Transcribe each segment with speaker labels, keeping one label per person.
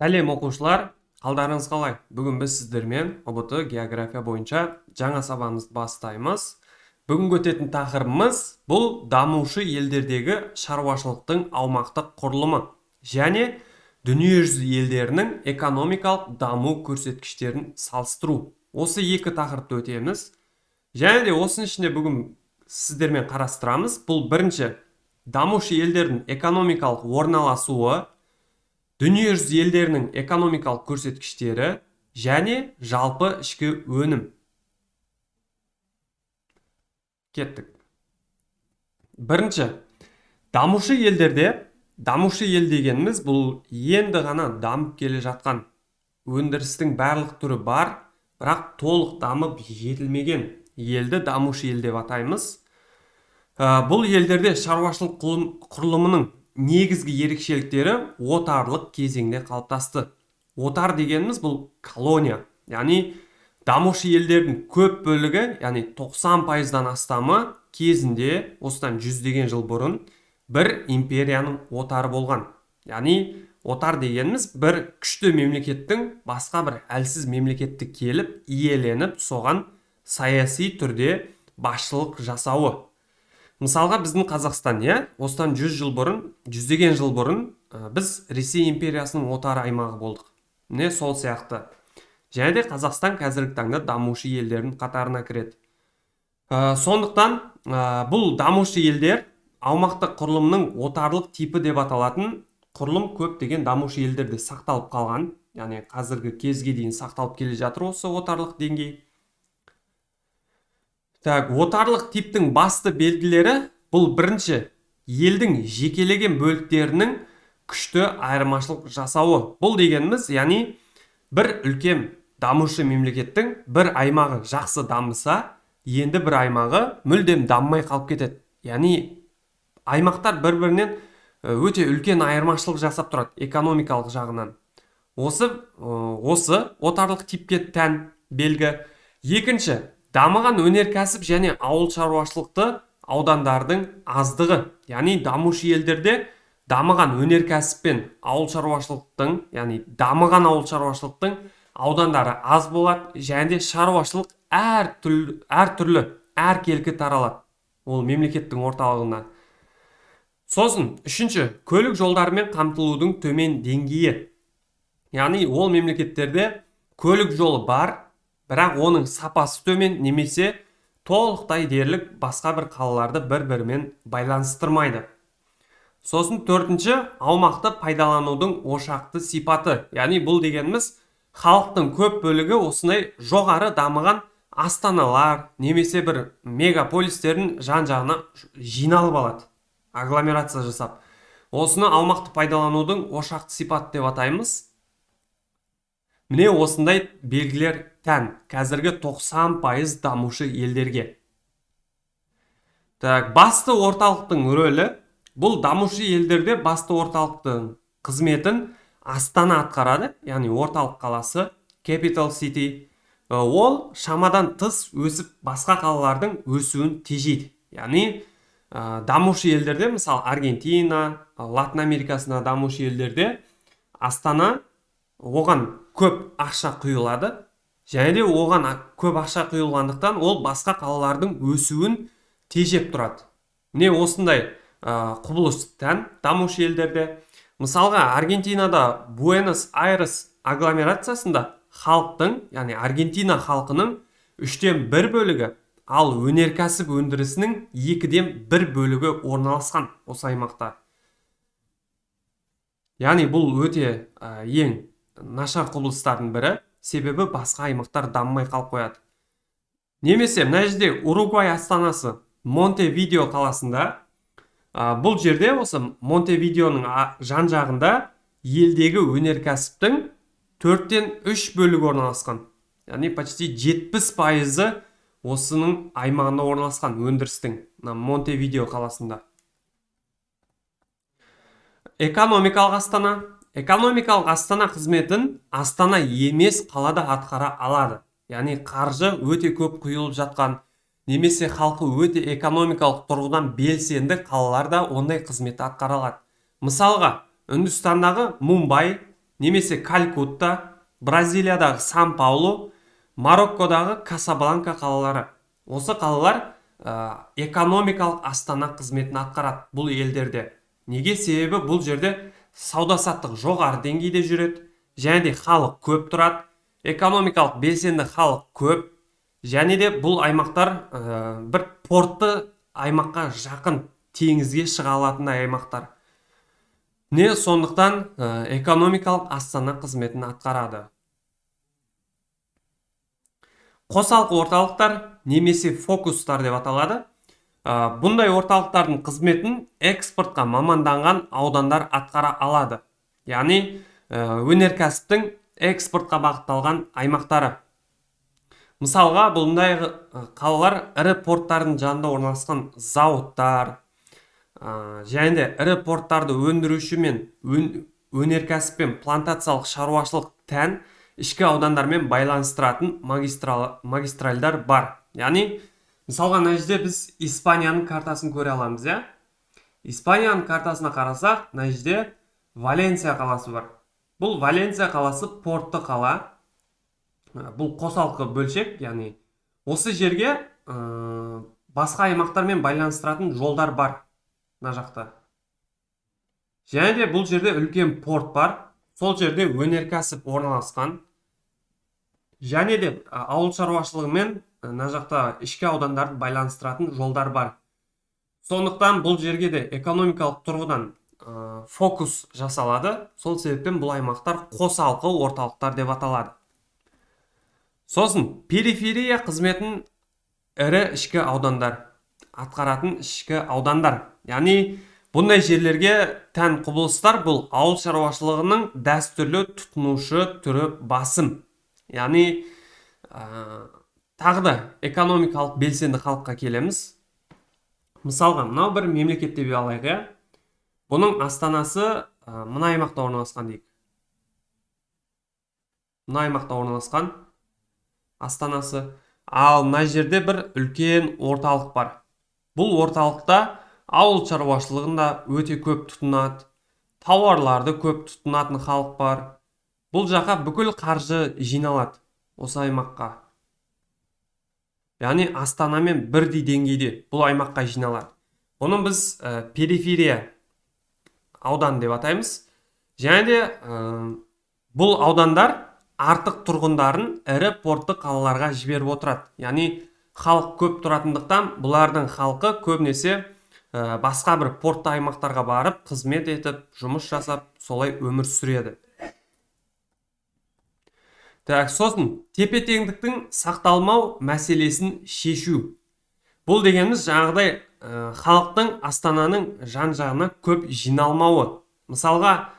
Speaker 1: Сәлем, оқушылар! Қалдарыңыз қалай? Бүгін біз сіздермен ҰБТ география бойынша жаңа сабағымызды бастаймыз. Бүгінгі өтетін тақырыбымыз бұл дамушы елдердегі шаруашылықтың аумақтық құрылымы және дүниежүзі елдерінің экономикалық даму көрсеткіштерін салыстыру. Осы екі тақырыпты өтеміз. Және де осының ішінде бүгін сіздермен қарастырамыз. Бұл бірінші дамушы елдердің экономикалық орналасуы, дүниежүзі елдерінің экономикалық көрсеткіштері және жалпы ішкі өнім. Кеттік. Бірінші, дамушы елдерде, дамушы ел дегеніміз бұл енді ғана дамып келе жатқан, өндірістің барлық түрі бар, бірақ толық дамып жетілмеген елді дамушы ел деп атаймыз. Бұл елдерде шаруашылық құрылымының негізгі ерекшеліктері отарлық кезеңде қалыптасты. Отар дегеніміз бұл колония, яғни дамушы елдердің көп бөлігі, яғни 90%-дан астамы кезінде осыдан жүздеген жыл бұрын бір империяның отары болған. Яғни отар дегеніміз бір күшті мемлекеттің басқа бір әлсіз мемлекетті келіп иеленіп, соған саяси түрде басшылық жасауы. Мысалға, біздің Қазақстан, иә, осыдан 100 жыл бұрын, жүздеген жыл бұрын біз Ресей империясының отары аймағы болдық. Міне сол сияқты. Және де Қазақстан қазіргі таңда дамушы елдердің қатарына кіреді. Сондықтан бұл дамушы елдер аумақтық құрылымның отарлық типі деп аталатын құрылым көптеген дамушы елдерде сақталып қалған, яғни қазіргі кезге дейін сақталып келе жатыр осы отарлық деңгей. Так, отарлық типтің басты белгілері бұл бірінші елдің жекелеген бөліктерінің күшті айырмашылық жасауы. Бұл дегеніміз, яғни бір үлкен дамушы мемлекеттің бір аймағы жақсы дамыса, енді бір аймағы мүлдем дамымай қалып кетеді. Яғни аймақтар бір-бірінен өте үлкен айырмашылық жасап тұрады экономикалық жағынан. Осы отарлық типке тән белгі. Екінші, дамыған өнеркәсіп және ауыл шаруашылықты аудандардың аздығы. Яғни дамушы елдерде дамыған өнеркәсіп пен ауыл шаруашылықтың, яғни дамыған ауыл шаруашылықтың аудандары аз болады, және де шаруашылық әр түрлі, әркелкі таралады ол мемлекеттің орталығына. Сосын үшінші, көлік жолдарымен қамтылудың төмен деңгейі. Яғни ол мемлекеттерде көлік жолы бар, бірақ оның сапасы төмен немесе толықтай дерлік басқа бір қалаларды бір-бірімен байланыстырмайды. Сосын төртінші, аумақты пайдаланудың ошақты сипаты. Яғни бұл дегеніміз халықтың көп бөлігі осындай жоғары дамыған астаналар немесе бір мегаполистердің жан-жағына жиналып алады, агломерация жасап. Осыны аумақты пайдаланудың ошақты сипаты деп атаймыз. Міне осындай белгілер тән қазіргі 90% дамушы елдерге. Так, басты орталықтың рөлі. Бұл дамушы елдерде басты орталықтың қызметін Астана атқарады, яғни орталық қаласы, capital city. Ол шамадан тыс өсіп, басқа қалалардың өсуін тежейді. Яғни дамушы елдерде, мысалы Аргентина, Латын Америкасында дамушы елдерде Астана оған көп ақша құйылады, және де оған көп ақша құйылғандықтан ол басқа қалалардың өсуін тежеп тұрады. Міне осындай құбылыс тән дамушы елдерде. Мысалға, Аргентинада Буэнос Айрес агломерациясында халықтың, яғни Аргентина халқының үштен бір бөлігі, ал өнеркәсіп өндірісінің екіден бір бөлігі орналасқан осы аймақта. Яғни бұл өте ең нашар құбылыстардың бірі, себебі басқа аймақтар дамымай қалып қояды. Немесе мына жерде Уругвай астанасы Монтевидео қаласында, бұл жерде осы Монтевидеоның жан жағында елдегі өнеркәсіптің төрттен үш бөлігі орналасқан. Яғни почти 70%-ы осының аймағында орналасқан өндірістің, мына Монтевидео қаласында. Экономикалық астана. Экономикалық астана қызметін астана емес қалада атқара алады. Яғни қаржы өте көп құйылып жатқан немесе халқы өте экономикалық тұрғыдан белсенді қалаларда ондай қызметті атқара алады. Мысалға, Үндістандағы Мумбай, немесе Калькутта, Бразилиядағы Сан-Паулу, Мароккодағы Касабланка қалалары. Осы қалалар экономикалық астана қызметін атқарады бұл елдерде. Неге? Себебі бұл жерде сауда-саттық жоғары деңгейде жүреді, және де халық көп тұрады, экономикалық белсенді халық көп, және де бұл аймақтар бір портты аймаққа жақын, теңізге шыға алатын аймақтар. Не сондықтан экономикалық астана қызметін атқарады. Қосалқы орталықтар немесе фокустар деп аталады. Бұндай орталықтардың қызметін экспортқа маманданған аудандар атқара алады. Яғни өнеркәсіптің экспортқа бағытталған аймақтары. Мысалға, бұндай қалалар ірі порттардың жанында орналасқан зауыттар, және де ірі порттарды өндіруші мен өнеркәсіп пен плантациялық шаруашылық тән ішкі аудандармен байланыстыратын магистральдар бар. Яғни, мысалға, мына жерде біз Испанияның картасын көре аламыз, иә? Испанияның картасына қарасақ, мына жерде Валенсия қаласы бар. Бұл Валенсия қаласы портты қала. Бұл қосалқы бөлшек, яғни осы жерге басқа аймақтармен байланыстыратын жолдар бар мына жақта. Және де бұл жерде үлкен порт бар. Сол жерде өнеркәсіп орналасқан. Және де ауыл шаруашылығымен мына жақта ішкі аудандарды байланыстыратын жолдар бар. Сондықтан бұл жерге де экономикалық тұрғыдан фокус жасалады. Сол себептен бұл аймақтар қосалқы орталықтар деп аталады. Сосын периферия қызметін ірі ішкі аудандар атқаратын ішкі аудандар. Яғни бұндай жерлерге тән құбылыстар бұл ауыл шаруашылығының дәстүрлі тұтынушы түрі басым. Яғни тағы да экономикалық белсенді халыққа келеміз. Мысалға, мынау бір мемлекет деп алайық, иә? Бұның астанасы мына аймақта орналасқан дейік. Мына аймақта орналасқан астанасы. Ал мына жерде бір үлкен орталық бар. Бұл орталықта ауыл шаруашылығында өте көп тұтынады, тауарларды көп тұтынатын халық бар. Бұл жаққа бүкіл қаржы жиналады осы аймаққа. Яғни астанамен бірдей деңгейде бұл аймаққа жиналады. Бұны біз периферия аудан деп атаймыз. Және де бұл аудандар артық тұрғындарын ірі портты қалаларға жіберіп отырады. Яғни халық көп тұратындықтан бұлардың халқы көбінесе басқа бір портты аймақтарға барып, қызмет етіп, жұмыс жасап, солай өмір сүреді. Так, сосын тепе-теңдіктің сақталмау мәселесін шешу. Бұл дегеніміз жаңағыдай халықтың астананың жан-жағына көп жиналмауы. Мысалға,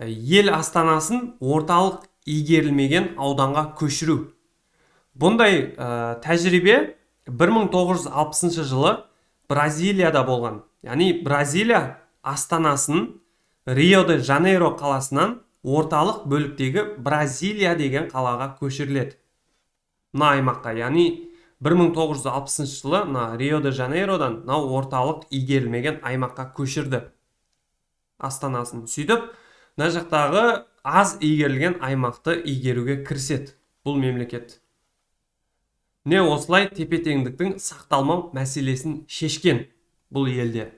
Speaker 1: ел астанасын орталық игерілмеген ауданға көшіру. Бұндай тәжірибе 1960 жылы Бразилияда болған. Яғни Бразилия астанасын Рио де Жанейро қаласынан орталық бөліктегі Бразилия деген қалаға көшіріледі. Мына аймаққа, яғни 1960 жылы мына Рио де Жанейродан мынау орталық игерілмеген аймаққа көшірді астанасын. Сөйтіп, мына жақтағы аз игерілген аймақты игеруге кіріседі бұл мемлекет. Не осылай тепе-теңдіктің сақталмау мәселесін шешкен бұл елде.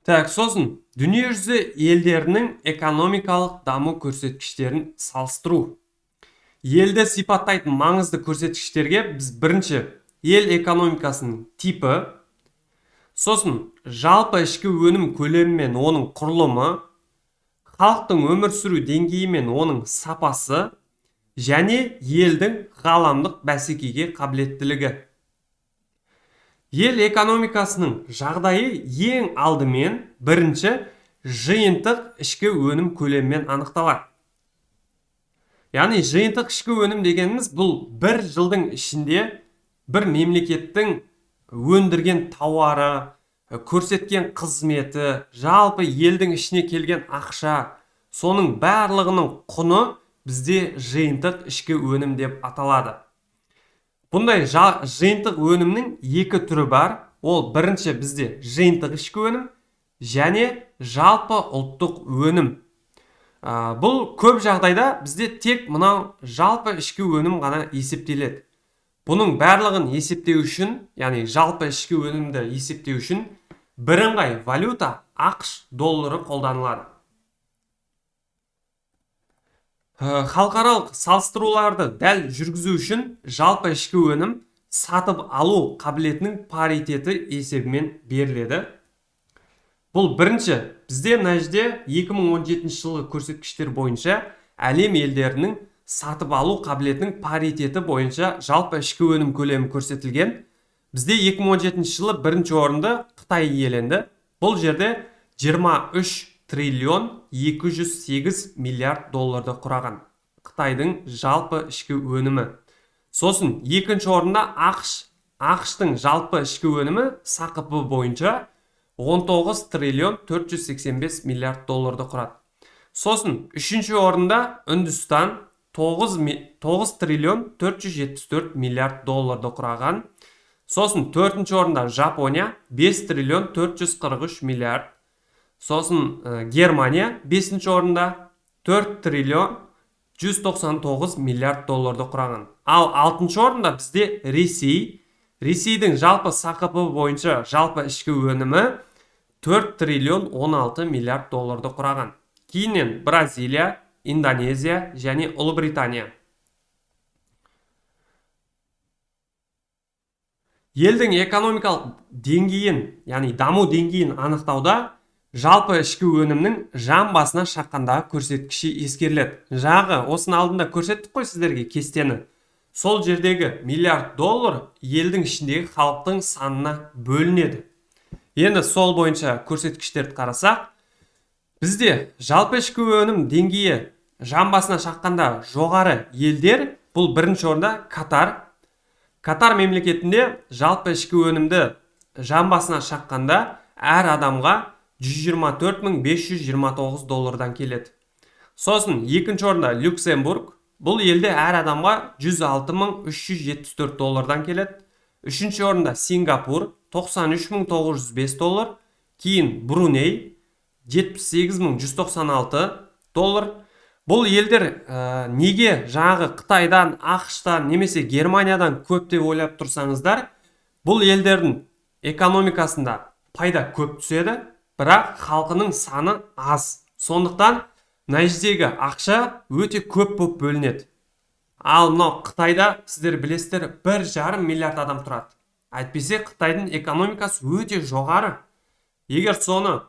Speaker 1: Так, сосын дүниежүзі елдерінің экономикалық даму көрсеткіштерін салыстыру. Елді сипаттайтын маңызды көрсеткіштерге біз бірінші ел экономикасының типі, сосын жалпы ішкі өнім көлемі мен оның құрылымы, халықтың өмір сүру деңгейі мен оның сапасы және елдің ғаламдық бәсекеге қабілеттілігі. Ел экономикасының жағдайы ең алдымен бірінші жиынтық ішкі өнім көлемімен анықталады. Яғни жиынтық ішкі өнім дегеніміз бұл бір жылдың ішінде бір мемлекеттің өндірген тауары, көрсеткен қызметі, жалпы елдің ішіне келген ақша, соның барлығының құны бізде жиынтық ішкі өнім деп аталады. Бұндай жиынтық өнімнің екі түрі бар. Ол бірінші бізде жиынтық ішкі өнім және жалпы ұлттық өнім. Бұл көп жағдайда бізде тек мынау жалпы ішкі өнім ғана есептеледі. Бұның барлығын есептеу үшін, яғни жалпы ішкі өнімді есептеу үшін бірыңғай валюта ақш доллары қолданылады. Халықаралық салыстыруларды дәл жүргізу үшін жалпы ішкі өнім сатып алу қабілетінің паритеті есебімен беріледі. Бұл бірінші, бізде мына жерде 2017 жылғы көрсеткіштер бойынша әлем елдерінің сатып алу қабілетінің паритеті бойынша жалпы ішкі өнім көлемі көрсетілген. Бізде 2017 жылы бірінші орынды Қытай иеленді. Бұл жерде 23 триллион 208 миллиард долларды құраған Қытайдың жалпы ішкі өнімі. Сосын екінші орында ақш. АҚШ-тың жалпы ішкі өнімі САҚП бойынша 19 триллион 485 миллиард долларды құрады. Сосын үшінші орында Үндістан 9 триллион 474 миллиард долларды құраған. Сосын төртінші орында Жапония 5 триллион 443 миллиард. Сосын Германия бесінші орында 4 триллион 199 миллиард долларды құраған. Ал алтыншы орында бізде Ресей. Ресейдің жалпы САҚП бойынша жалпы ішкі өнімі 4 триллион 16 миллиард долларды құраған. Кейіннен Бразилия, Индонезия және Ұлыбритания. Елдің экономикалық деңгейін, яғни даму деңгейін анықтауда жалпы ішкі өнімнің жан басына шаққандағы көрсеткіші ескеріледі. Жағы осының алдында көрсеттік қой сіздерге кестені. Сол жердегі миллиард доллар елдің ішіндегі халықтың санына бөлінеді. Енді сол бойынша көрсеткіштерді қарасақ, бізде жалпы ішкі өнім деңгейі жан басына шаққанда жоғары елдер, бұл бірінші орында Катар. Катар мемлекетінде жалпы ішкі өнімді жан басына шаққанда әр адамға 124 529 доллардан келеді. Сосын екінші орында Люксембург. Бұл елде әр адамға 106 374 доллардан келеді. Үшінші орында Сингапур 93 905 доллар. Кейін Бруней 78 196 доллар. Бұл елдер неге жаңағы Қытайдан, АҚШ-тан немесе Германиядан көп деп ойлап тұрсаңыздар, бұл елдердің экономикасында пайда көп түседі, бірақ халқының саны аз. Сондықтан мына жердегі ақша өте көп болып бөлінеді. Ал мынау Қытайда, сіздер білесіздер, 1,5 миллиард адам тұрады. Әйтпесе Қытайдың экономикасы өте жоғары. Егер соны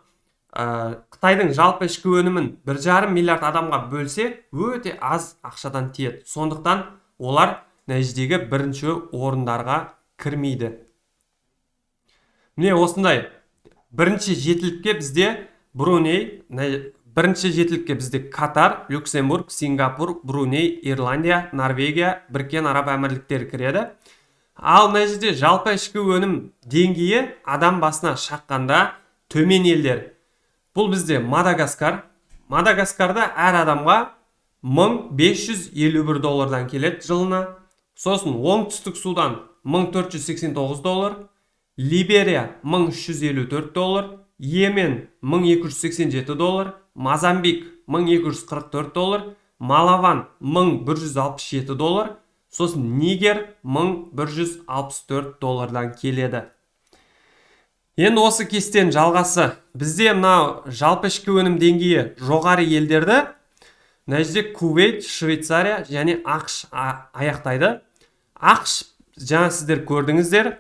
Speaker 1: Қытайдың жалпы ішкі өнімін 1,5 миллиард адамға бөлсе, өте аз ақшадан тиеді. Сондықтан олар мына жердегі бірінші орындарға кірмейді. Міне осындай бірінші жетілікке бізде Бруней, бірінші жетілікке бізде Катар, Люксембург, Сингапур, Бруней, Ирландия, Норвегия, Біріккен Араб Әмірліктері кіреді. Ал мына жерде жалпы ішкі өнім деңгейі адам басына шаққанда төмен елдер. Бұл бізде Мадагаскар. Мадагаскарда әр адамға 1551 доллардан келеді жылына. Сосын Оңтүстік Судан 1489 доллар, Либерия 1354 доллар, Йемен 1287 доллар, Мозамбик 1244 доллар, Малаван 1167 доллар, сосын Нигер 1164 доллардан келеді. Енді осы кестенің жалғасы. Бізде мынау жалпы ішкі өнім деңгейі жоғары елдерді мына жерде Кувейт, Швейцария және АҚШ аяқтайды. АҚШ жаңа сіздер көрдіңіздер,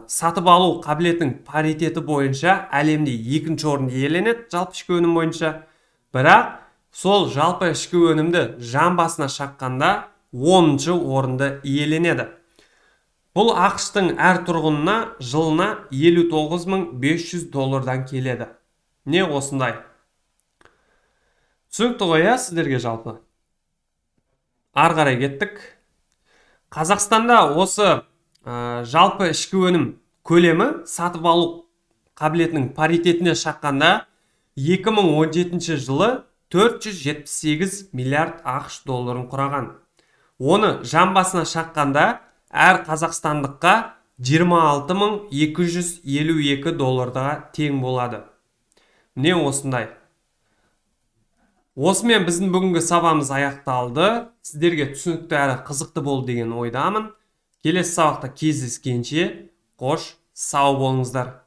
Speaker 1: сатып алу қабілетінің паритеті бойынша әлемде екінші орынды иеленеді жалпы ішкі өнім бойынша. Бірақ сол жалпы ішкі өнімді жан басына шаққанда 10-шы орынды иеленеді. Бұл АҚШ-тың әр тұрғынына жылына 59 500 доллардан келеді. Не осындай. Түсінікті ғой, иә, сіздерге жалпы? Ары қарай кеттік. Қазақстанда осы жалпы ішкі өнім көлемі сатып алу қабілетінің паритетіне шаққанда 2017 жылы 478 миллиард АҚШ долларын құраған. Оны жан басына шаққанда әр қазақстандыққа 26 252 долларға тең болады. Міне осындай. Осымен біздің бүгінгі сабағымыз аяқталды. Сіздерге түсінікті әрі қызықты болды деген ойдамын. Келесі сабақта кездескенше, қош сау болыңыздар.